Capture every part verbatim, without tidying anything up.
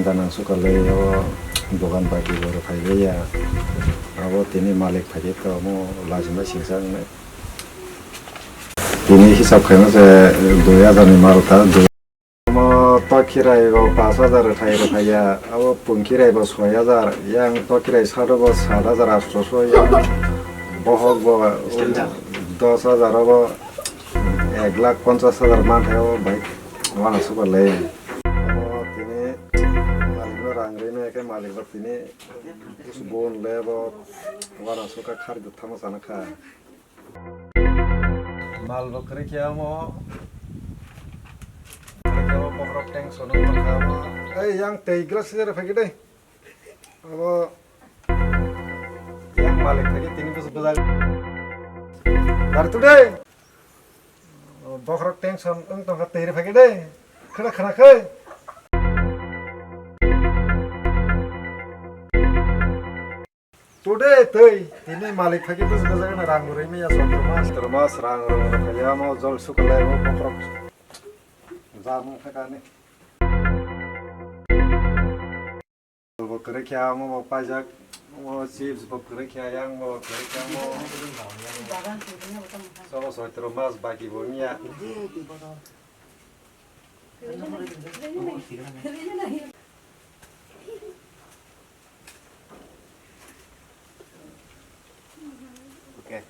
Ganang sukalai o dogan bai kebo rwphai ya. Abo tini malik phai khe to omo lajima singsa wngnai. Tini hisab khaima se dui hajar ni mal ta, dui. Omo tokhirai bo pash hajar rwphai rwphai ya. Abo pungkhirai bo soi hajar. Yang tokhirai sado bo sat hajar atso yang bohok bo dos hajar abo ek lakh ponchas hajar man thai o bai. Wana sukalai. Omo tini malik no rang rwino ekhe malik bo tini bon le bo wana suka khar duk thama sana kha. Mal bo kwrwi khe amo. Kwrwi khe amo bohrok tension wng tongkha amo. Ei, yang tei glass se phai khe dei. Abo yang malik phai khe tini bwswk bwjak. Dar tu dei. Bohrok tension wng tongkha tei phai khe dei. Khwna khwna khe. Today tei tini malik phai khe bwswk bwswk no rang bo rwi maya sotro mas. Sotro mas rang rong rok ya mo jol sukalai mo bohrok. Jam kha kani. Bo kwrwi kha mo bo paijak. Mo chips bo kwrwi kha yang bo kwrwi kha mo. Sobo sotro mas baki bo niya. Okay.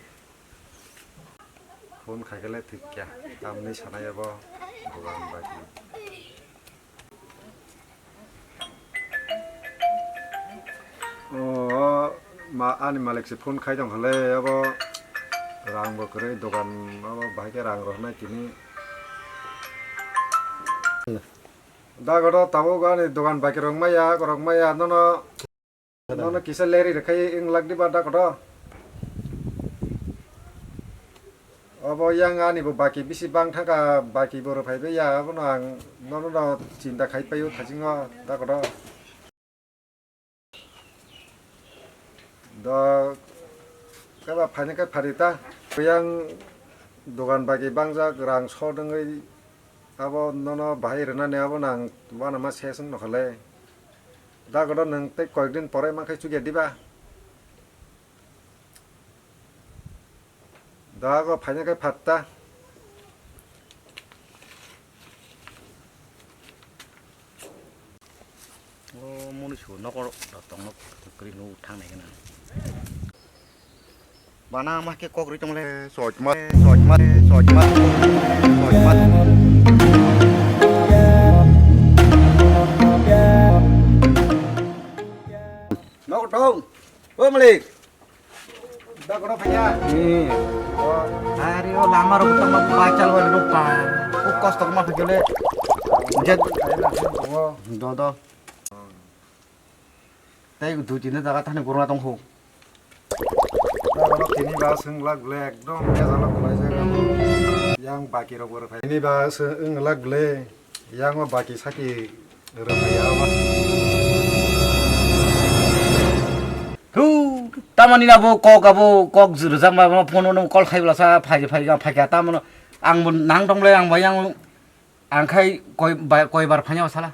Phone khai khe le thik kya, tamni sanai abo dogan bai. O, ma, ani malik se phone khai tong kha le abo rang bo kwrwi dogan abo bahai khe rang rw nai tini. Da godo tabuk ani dogan bai kwrwng maya, kwrwng maya nono. Nono kisa leri rwkhai wng lak diba da kotor. Obo yang ani bo baki bisi bang thangkha, baki bo rwphai bai ya, abono ang nono no chinta khai paio thasingo da kotor. Do kaiba phaina khe phari ta. Yang dogan baki bangjak rang sot wngwi abo nono bahai rwnani abono ang uanama ses wng nokha le. Da godo nwng tei koyekdin pore mankhe chukya diba? Da go phaina khe phatta. O muni su nokol rok tong nok kwrwi nu thang nai gana. Bana ma khe kok ri tong le, sojma, sojma, sojma, sojma. Nok thong. O malik. Da kono phaya. Hmm. Ari o lama rok tong ma bachal wali rok pa. Ko kosto ma phagele. Jet. Do do. Tei dui tinta jaga thani guruna tong kho. Borok tini ba swng lak le ekdom mejalo kwlai jak. Yang baki rok borok phai. Tini ba swng lak le yang o baki saki rwmai ya ba. Thu tamani abo kok abo kok rwjak ma phone no call khai bla sa phai phai phai kha tamano ang bo nang tong le ang ba yang ang khai koi bar phai ya sala.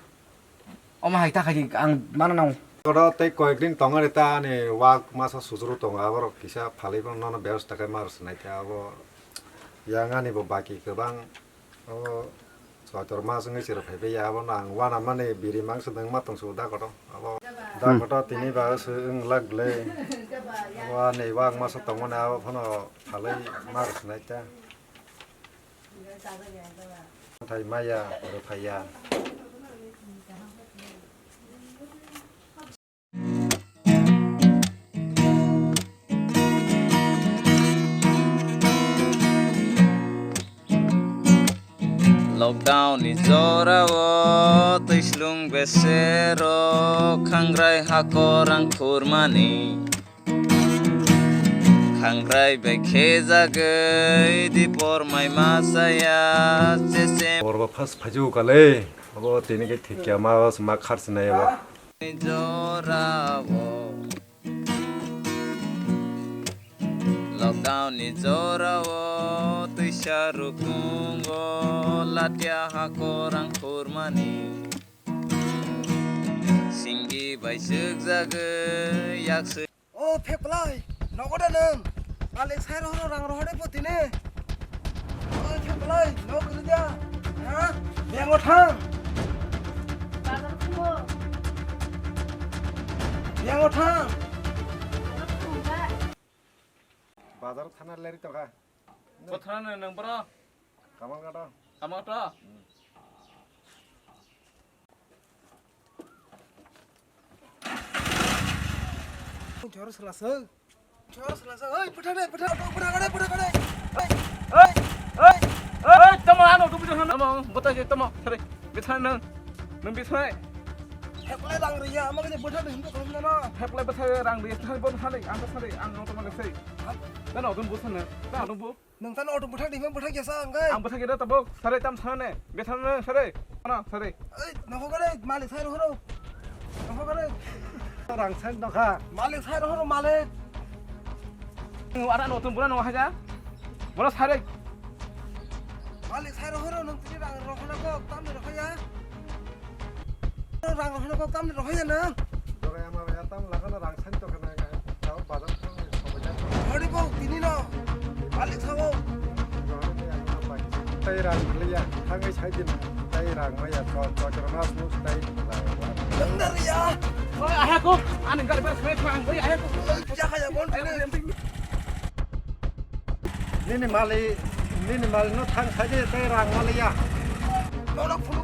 Omo hai ta khai ang mana nang. Kodo tei koyekdin tongari ta ani wak masa sujuru tongo aborok kisa phalwi bono nono bebasta khe mar swnai khe abo yang ani bo baki kwbang o soitor mas wngwi chwrwphai bai ya abono ang uanamani biri mangsa nwng ma tong su da kodo abo da kodo tini ba wng lak le abo ani wak masa tongmani abo phano phalwi mar swnai ta. Thai maya, rwphaiya. Lockdown ni jora o twislung besero khangrai hakor ang khurmani. Khangrai bai khejagwi dipor mai masaya chechem. Borba phas phaijugo kale, abo tini khe thikya ma, ma kharchinai abo. Jorao. Lockdown ni jorao twisa rukungo latya hakorang khurmani. Singgi bai sukjagwi yakswi. O Pheplai, nogo da nwng? Malik sai rohoro rang rohorwi poti ne. O Pheplai, nogo kwrwi da? Ha? Biyango thang. Bazar thungo. Biyango thang. Bazar thungo. Bazar thana leri tongkha. Bothra no nang bro. Kamal kato. Kamal kato. Jor selasa. Jor selasa. Oi, puthar de, puthar, puthar kade, puthar kade. Oi, oi, oi, oi, tamo ano tu puthar ano, tamo, bota je tamo, sare, bithar nang, nang bithar. Heplai rang riya, ama kene puthar de hindu kolom na. Heplai bithar rang riya, thari bon thari, ang thari, ang no tamo lesai. Nang no dun bu sana, nang no bu. Nang tano auto bwthak di, bwthak ya sa ang kai. Ang bwthak ya da tabuk, sare tam sana ne, bithar nang sare, ano sare. Ei, nokho kare, malik sai rohoro. Nokho kare. Rang sai nokha. Malik sai rohoro, malik. Ara no tum bura no haja. Bura sare. Malik sai rohoro, nang tini rang rohoro ko, tam ni rohaya. Rang rohorno kok tamni rohorya nang? Dorai ama bai tam lagana rang sani tokha nang, tao bazar thang sobai jak. Hori bo tini no. Malik sao. Tei rang liya, thangai sai din. Tei rang maya, cho, cho, cho, mas, mus, tei rang. Nang dar ya. Oi, aha ko, ani gari bar sai thang, oi, aha ko. Oi, ja kaya bon tini. Nini mali, nini mali no thang sai de, tei rang maliya. Nono phone